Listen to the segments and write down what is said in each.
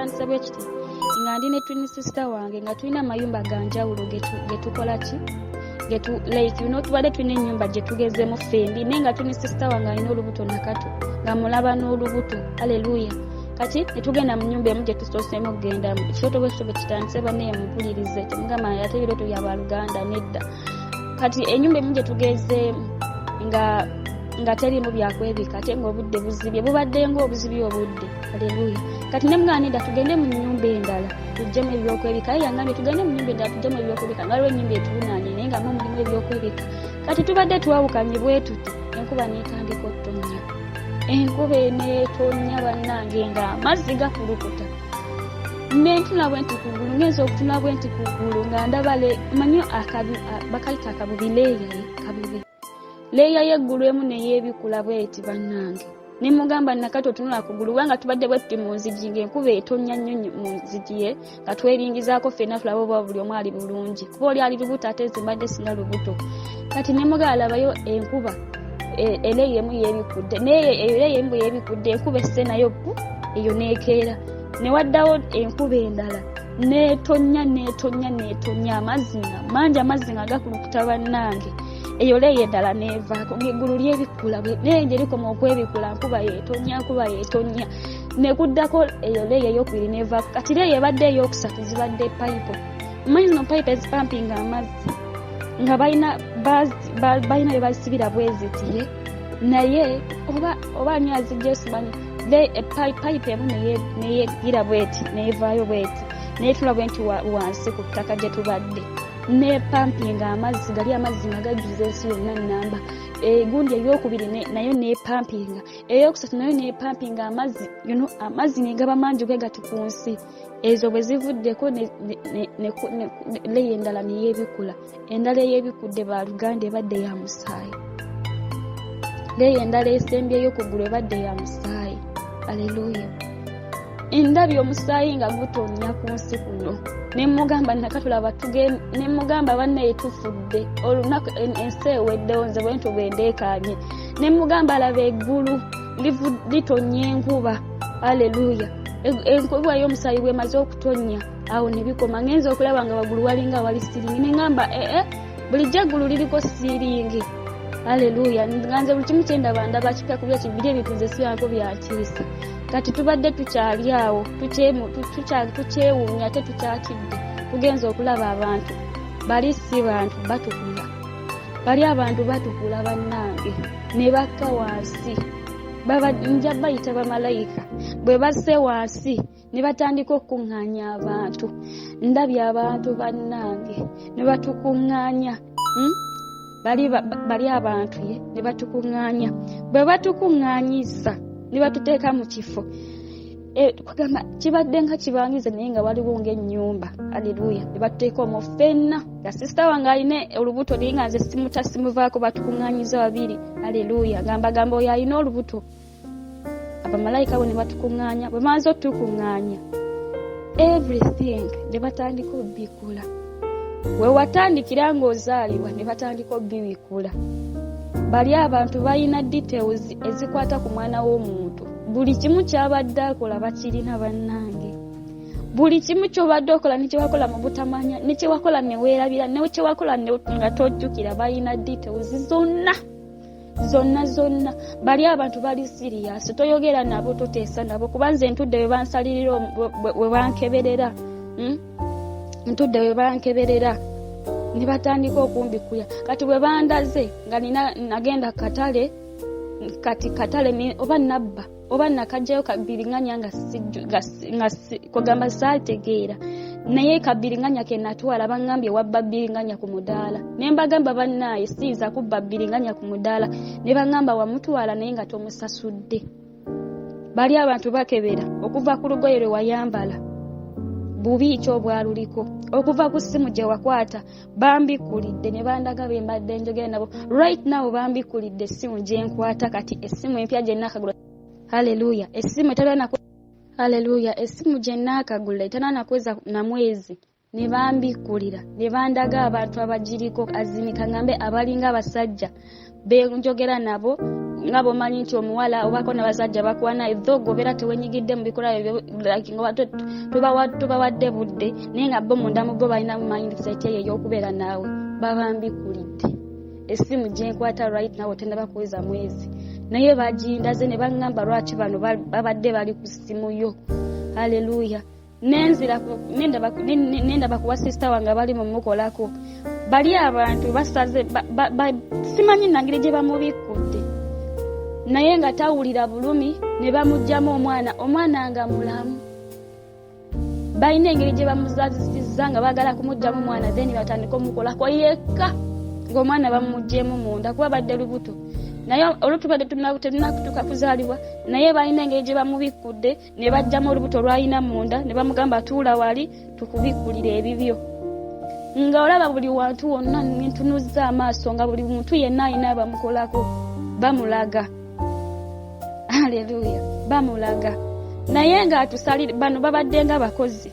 Kyatandise bwe kiti: nga ndi ne twin sister wange, nga tulina amayumba ga njawulo getukola ki, getu like tubadde tulina ennyumba gye tugezemu ffembi, naye nga twin sister wange alina olubuto nakato, nga mulaba n'olubuto. Aleluya! Kati netugenda mu nyumba emu gye tusooseemu okugendamu. Ekirooto bwe kityo bwe kitandise. Bannaye, mumpulirize, temugamba ate ebirooto bya baluganda, nedda. Kati enyumba emu gye tugezeemu nga teriimu byakwebika, ate ngaobudde buzibye, bubadde ngaobuzibye obudde. Aleluya! Kati nemugamba, nedda, tugende mu nyumba endala tuggyemu ebyokwebika. Aye yangambye tugende mu nyumba endala tuggyemu ebyokwebika, nga waliwo enyumba etuwunaanye naye nga mu mulimu ebyokwebika. Kati tubadde twawukanye bwe tuti, enkuba neetandika otutonnya. Enkuba eneetonnya, bannange, ng'amazzi gakulukuta. Nentuna bwe nti kuggulu, ngenza okutuna bwe nti kuggulu nga ndaba manyi bakayita akabubi, layer kabubi, layer y'eggulu emu neyeebikula bweti. Bannange, nemugamba, nakati otunula ku ggulu, kubanga tubadde bwe tuti mu nzigi, ng'enkuba etonnya nnyo mu nzigi ye, nga tweringizaako ffenna tulabe oba buli omu ali bulungi, kuba oli ali lubuto ate nze mbadde sina lubuto. Kati nemugamba, labayo enkuba, e layer emu yeebikudde, naye eyo layer emu bwe yeebikudde, enkuba esse nayo pu eyo neekeera, ne waddawo enkuba endala neetonnya, neetonnya, neetonnya, amazzi nga mangi, amazzi nga gakulukuta. Bannange, eyo layer endala neevaako, ng'eggulu lyebikula, naye gye likoma okwebikula, nkuba yeetonnya, nkuba yeetonnya, nekuddako eyo layer eyokubiri neevaako. Kati layer ebadde eyokusatu zibadde pipe. Omanyi zino pipe ezipampinga amazzi, nga balina balina bye bazisibira bwezitiye, naye oba ani azijja simanyi. Pipe emu neyegira bweti, neyevaayo bweti, neyetula bwe nti wansi ku ttaka gye tubadde, nepampinga amazzi gali, amazzi nga gajjuza ensi yonna namba. Egundi eyokubiri nayo nepampinga, eyokusatu nayo nepampinga amazzi, amazzi negaba mangi bwe gati ku nsi. Ezo bwe zivuddeko, layer endala neyebikula, endala eyebikudde, baluganda, ebadde ya musaayi. Layer endala esembyeyo ku ggulu ebadde ya musaayi. Aleluya! Ndabye omusaayi nga gutonnya ku nsi kuno. Nemugamba, nakatulaba, nemugamba, bannaye, tufudde, olunaku ensi eweddewo. Nze bwentyo bwe ndeekaanye. Nemugamba, laba eggulu litonnya enkuba. Aleluya! Enkuba y'omusaayi bwemaze okutonnya, awo ne bikoma. Ngenza okulaba nga waggulu walinga awali ceiling. Neŋŋamba, ee, bulijjo eggulu liriko ceiling. Aleluya! Nga nze buli kimu kyendaba ndaba kipya kubya kibiri, ebintu nze sibanko byantiisa. Kati tubadde tukyali awo, tukyewuunya ate tukyatidde, tugenza okulaba abantu bali si bantu, batukula. Bali abantu batukula, bannange, ne bakka wansi. Nja bayita bamalayika. Bwe basse wansi ne batandika okukuŋŋaanya abantu. Ndabye abantu, bannange, ne batukuŋŋaanya, Bali abantu ye ne batukuŋŋaanya. Bwe batukuŋŋaanyiza ne batuteeka mu kifo, kugamba kibadde nga kibangize, naye nga waliwo ng'ennyumba. Aleluya! Ne batuteeka omwo ffenna, nga sister wange alina olubuto, naye nga nze simuta, simuvaako. Batukuŋŋaanyiza babiri. Aleluya! Nga mbagamba, oyo alina olubuto. Abamalayika bo ne batukuŋŋaanya. Bwe bamaze otukuŋŋaanya, everything ne batandika obbikula we watandikira ng'ozaalibwa, ne batandika obbibikula. Bali abantu balina details ezikwata ku mwana w'omuntu. Buli kimu kyabadde akola bakirina. Bannange, buli kimu kyobadde okola, nekyewakola mu butamanya, nekyewakola neweerabira, nekyewakola nga tojjukira, balina details zonna zonna zonna. Bali abantu bali serious. Toyogera nabo, toteesa nabo, kuba nze ntudde we bansalirira, we bankeberera, Ntudde we bankeberera ne batandika okumbikuya. Kati bwe bandaze nga nina nagenda katale, kati katale oba nabba oba nakajjayo kabiringanya nga kugamba saategeera, naye kabiringanya ke natwala, baŋŋambye wabba biringanya ku mudaala. Ne mbagamba, bannaaye, siyinza kubba biringanya ku mudaala. Ne baŋŋamba, wamutwala naye nga tomusasudde. Bali abantu bakebera okuva ku lugoye lwe wayambala, bubi ki obwaluliko, okuva ku ssimu gye wakwata. Bambikulidde ne bandaga be mbadde njogera nabo. Right now bambikulidde essimu gye nkwata kati, essimu empya gye nakagula. Haleluya! Essimu etalina, haleluya, essimu gye naakagula etalina nakweza na mwezi, ne bambikkulira ne bandaga abantu abagiriko, azinika ngambe abalinga abasajja benjogera nabo. Nga bwomanyi nti omuwala obako nabasajja bakwana, though gobeera tewenyigidde mu bikolwa ebyo, like nga tubawadde budde, naye nga bo munda mu bo balina mindset eyo ey'okubeera naawe. Babambikulidde essimu gyenkwata right now, tennaba kuweza mwezi, naye bagindaze ne baŋŋamba, "Lwaki bano babadde bali ku ssimu yo?" Halleluya. Nenzira nendaba kuwa sister wange bali mumukolako. Bali abantu basaze, simanyi nangeri gye bamubikkudde, naye nga tawulira bulumi, ne bamugjamu omwana, omwana nga mulamu. Balina engeri gye bamuzazisizza nga baagala kumugjamu omwana, then batandike omukolako yekka ng'omwana bamuggyemu munda, kuba badde lubuto, naye olutubadde tetunakutuuka kuzaalibwa. Naye balina engeri gye bamubikkudde ne bajjamu olubuto lwalina munda, ne bamugamba, "Tuula wali tukubikkulira ebibyo." Nga olaba buli wantu wonna nentunuzza amaaso, nga buli muntu yenna alina bamukolako, bamulaga. Aleluya, bamulaga. Naye ng'atusalire, bano babadde nga bakozi,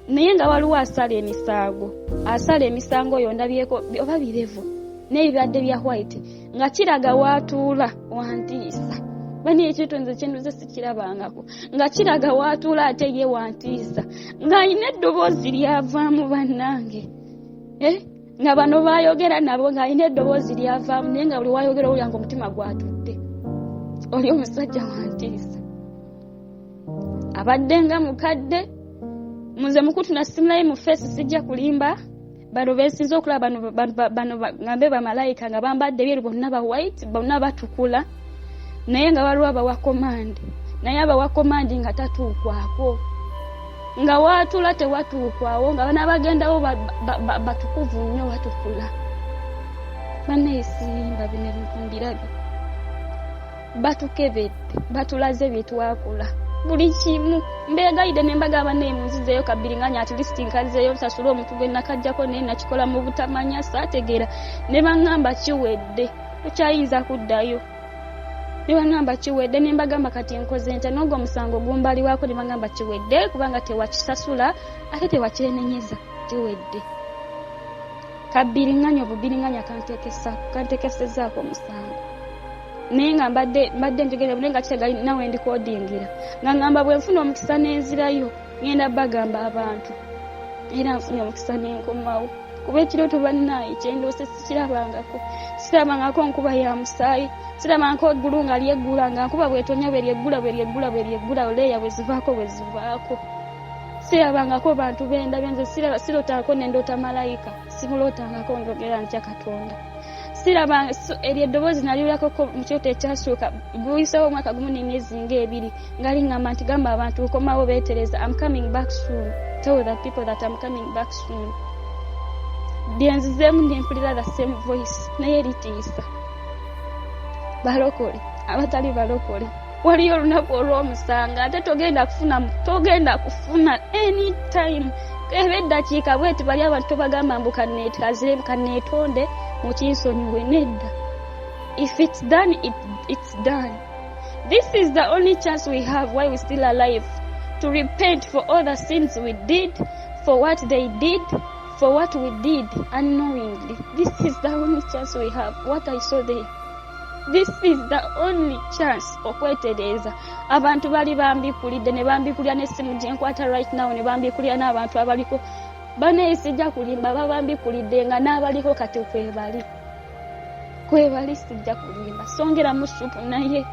naye nga waliwo asala emisango. Asala emisango oyo ndabyeko oba birevu n'ebibadde bya white, nga kiraga waatuula wantiisa. Bani ekintu nze kyenduze sikirabangako, nga kiraga waatuula ate ye wantiisa, ng'alina eddoboozi lyavaamu. Bannange, eh? Nga bano bayogera nabo, ng'alina eddoboozi lyavaamu, naye nga buli wayogera owulira nga omutima gwatudde. Oli omusajja wantiisa, abadde nga mukadde. Muze mukutuna simulayi mu face, sijja kulimba. Bano besinze okulaba bano ngambe bamalayika nga bambadde ebyeru, bonna ba white, bonna batukula, naye nga waliwo abawa command, naye abawa command nga tatuukwako, nga waatula tewatuukwawo, nga bana bagendawo batukuvu nnyo, batukula. Banneesimba bino ebintu mbirabye, batukebedde, batulaze bye twakula, buli kimu. Mbeegayidde ne mbagamba, naye munzizeeyo kabiringanya, at least nkazeeyo nsasule omuntu gwe nakajjako, naye nakikola mu butamanya, saategeera. Ne baŋŋamba, "Kiwedde, tokyayinza kuddayo." Ne baŋŋamba, "Kiwedde." Ne mbagamba, "Kati nkoze ntya n'ogwo omusango gumbaliwako?" Ne baŋŋamba, "Kiwedde, kubanga tewakisasula ate tewakyenenyeza, kiwedde." Kabiringanya, obubiringanya kanteekesezaako omusango, naye nga mbadde njogera naye nga kitega nawe ndikodingira, nga ngamba bwe nfuna omukisa n'enzirayo ngenda bagamba abantu. Era nfunye omukisa n'enkomawo, kuba ekirooto bannaaye kyendoose sikirabangako. Sirabangako nkuba ya musaayi, sirabangako eggulu nga lyeggula, nga nkuba bwetonya bwe lyeggula, bwe lyeggula, bwe lyeggula, leeya bwe zivaako, bwe zivaako. Sirabangako bantu bendabye nze, sirootangako nendoota malayika, simulootangako. Njogera ntya Katonda? Siraba eryo eddoboozi naliwulakoko mu kirooto ekyasooka, guyisewo omwaka gumu n'emyezi nga 2, nga liŋŋamba nti, "Gamba abantu nkomawo, beetereza. I'm coming back soon. Tell the people that I'm coming back soon." Lyenzizeemu nempulira the same voice, naye litiisa. Balokole, abatali balokole, waliyo olunaku olw'omusango, ate togenda kufuna anytime eba eddakiika bweti. Bali abantu tobagamba mbu kaneetonde mukinsonyiwe, nedda. If it's done, it's done. This is the only chance we have while we still alive to repent for all the sins we did, for what they did, for what we did unknowingly. This is the only chance we have. What I saw there, this is the only chance okwetereeza. Abantu bali bambikulidde, ne bambikulira n'essimu gyenkwata right now, ne bambikulira n'abantu abaliko. Banaye sijja kulimba, babambikulidde nga n'abaliko kati kwebali, kwebali. Sijja kulimba, songeramu supu, naye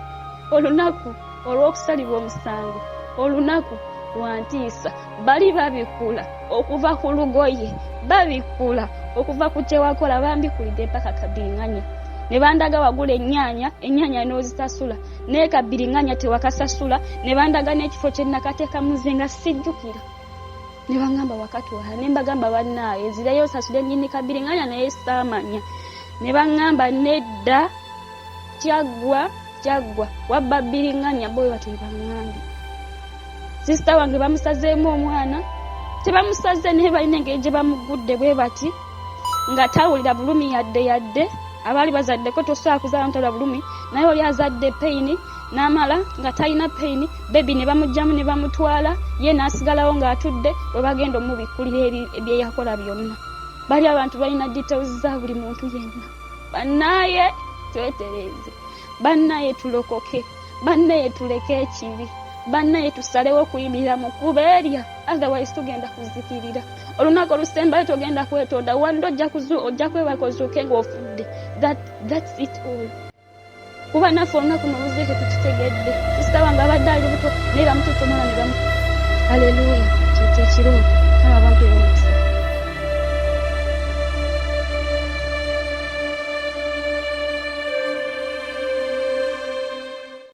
olunaku olw'okusalibwa omusango, olunaku lwantiisa. Bali babikula okuva ku lugoye, babikula okuva ku kyewakola, bambikulidde mpaka kabiringanya. Ne bandaga wagula ennyaanya, ennyaanya n'ozisasula, naye kabiringanya tewakasasula. Ne bandaga n'ekifo kye nakateekamu nze nga sijjukira, ne baŋŋamba wakatwala. Ne mbagamba, "Bannaaye, nzireyo nsasule nnyini kabiringanya, naye saamanya." Ne baŋŋamba, "Nedda, kyaggwa, kyaggwa, wabba biringanya." Bo bwe batyo bwe baŋŋambye. Sister wange bamusazeemu omwana, tebamusaze, naye balina engeri gye bamugudde bwe bati, nga tawulira bulumi yadde yadde. Abaali bazaddeko, tosobola kuzaala notawulira bulumi, naye oli azadde pain n'amala nga talina pain. Baby ne bamugjamu ne bamutwala, ye n'asigalawo ng'atudde bwe bagenda omubikkulira ebyeyakola byonna. Bali abantu balina details za buli muntu yenna. Bannaaye, twetereeze. Bannaye tulokoke, bannaye tuleke ekibi, bannaye tusalewo okuyimirira mu kkubo erya, otherwise tugenda kuzikirira. Olunaku olusembayo togenda kwetonda, wanda ojja kwebaka ozuuke ng'ofudde. That's it all. Kuba naffe olunaku noluze tetukitegedde. Sisita wange abadde ali lubuto naye bamututte omwana ne bamu. Aleluya, kyekyo ekirooto. Kama abantu ebomukisa.